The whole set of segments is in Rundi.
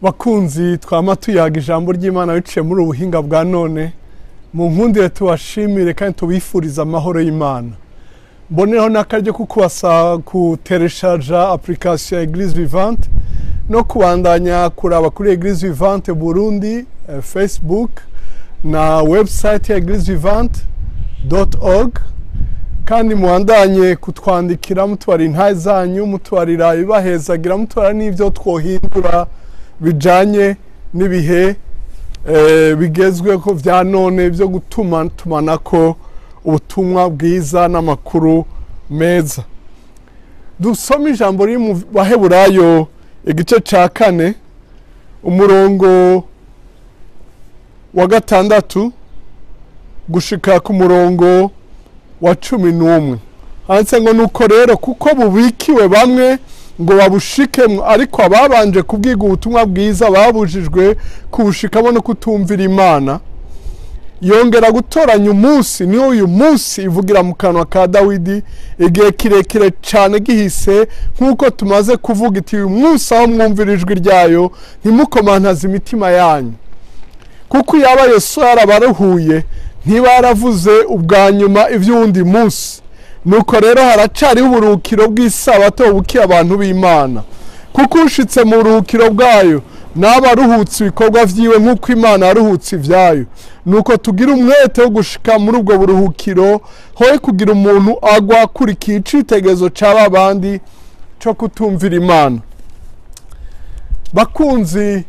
Bakunzi twama tuyaga ijambo ry'Imana biciye muri ubuhinga bwa none, mu nkundire tubashimire kandi tubifuriza amahoro y'Imana. Mboneho n'akaryo ko kubasaba kutereshaja application ya Eglise Vivante no kubandanya kuraba kuri Eglise Vivante Burundi, Facebook na website ya eglisevivante.org, kandi muandanye kutwandikira mutwara intahe zanyu, mutwarira ibibahezagira, mutwara n'ivyo twohindura bijanye n'ibihe bigezweho vya none byo gutuma tumanako ubutumwa bwiza n'amakuru meza. Dusome ijambo riri mu Baheburayo igice ca 4 umurongo wa 6 gushika ku murongo wa 11. Handitse ngo nuko rero kuko bubikiwe bamwe ngo babushikemwo, ariko ababanje kubwiga ubutumwa bwiza babujijwe kubushikamo no kutumvira Imana. Yongera gutoranya umunsi, ni uyu munsi ivugira mu kanwa ka Dawidi igihe kirekire cyane gihise, nk'uko tumaze kuvuga iti uyu munsi aho mwumvira ijwi ryayo ntimukomantaze imitima yanyu. Kuko yaba Yesu yarabaruhuye ntibaravuze ubwa nyuma iby'uwundi munsi. Nuko rero haracariho uburuhukiro bw'isabato bukiye abantu b'Imana, kuko ushitse mu buruhukiro bwayo n'abaruhutse ibikorwa vyiwe nk'uko Imana yaruhutse ivyayo. Nuko tugira umwete wo gushika muri ubwo buruhukiro, hoye kugira umuntu agwa akurikiye icitegerezo c'aba bandi co kutumvira Imana. Bakunzi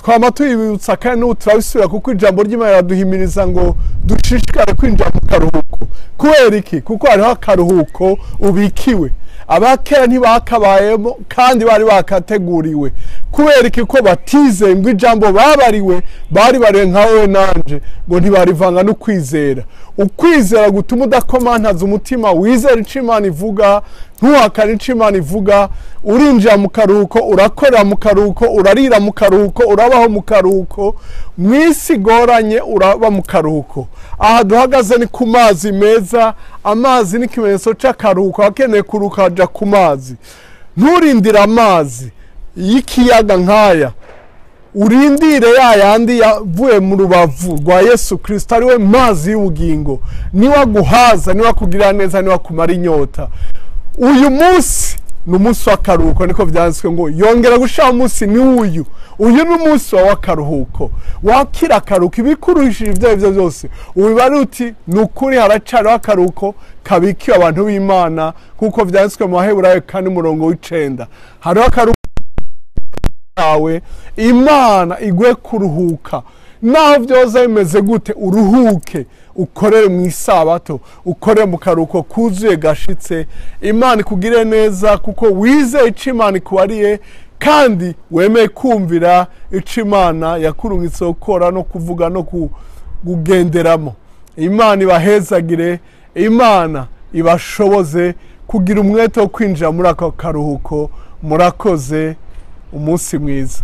twama tuyibutsa kandi n'ubu turabisubira, kuko ijambo ry'Imana riraduhimiriza ngo dushishikare kwinjira mu karuhuko. Kubera iki? Kuko hariho akaruhuko ubikiwe. Abakera ntibakabayemo kandi bari bakateguriwe. Kubera iki? Ko batizeye ngo ijambo babariwe bari bariwe nka wowe nanje, ngo ntibarivanga no kwizera. Ukwizera gutuma udakomantaza umutima, wizera ico Imana ivuga, ntuhakane ico Imana ivuga. Urinjira mu karuhuko, urakorera mu karuhuko, urarira mu karuhuko, urabaho mu karuhuko, mw'isi igoranye uraba mu karuhuko. Aha duhagaze ni ku mazi meza. Amazi ni ikimenyetso c'akaruhuko, akeneye kuruhuka aja ku mazi. Nturindire amazi y'ikiyaga nk'aya, urindire ya yandi yavuye mu rubavu rwa Yesu Kristo, ariwe mazi y'ubugingo. Niwe aguhaza, niwe akugirira neza, niwe akumara inyota. Uyu munsi ni umunsi w'akaruhuko, niko vyanditswe ngo yongera gushira umunsi ni uyu. Uyu ni umunsi w'akaruhuko, wakira akaruhuko, ibikuruhishije ivyo arivyo vyose ubibare uti ni ukuri haracariho akaruhuko kabikiwe abantu b'Imana, kuko vyanditswe mu Baheburayo 4 umurongo w'9. Hariho akaruhuko kawe, Imana igwe kuruhuka. Naho vyoza bimeze gute, uruhuke, ukorere mu isabato, ukorere mu karuhuko kuzuye gashitse. Imana ikugire neza kuko wizeye ico Imana ikubariye, kandi wemeye kumvira ico Imana yakurungitse gukora no kuvuga no kugenderamo. Imana ibahezagire, Imana ibashoboze kugira umwete wo kwinjira muri ako karuhuko. Murakoze, umunsi mwiza.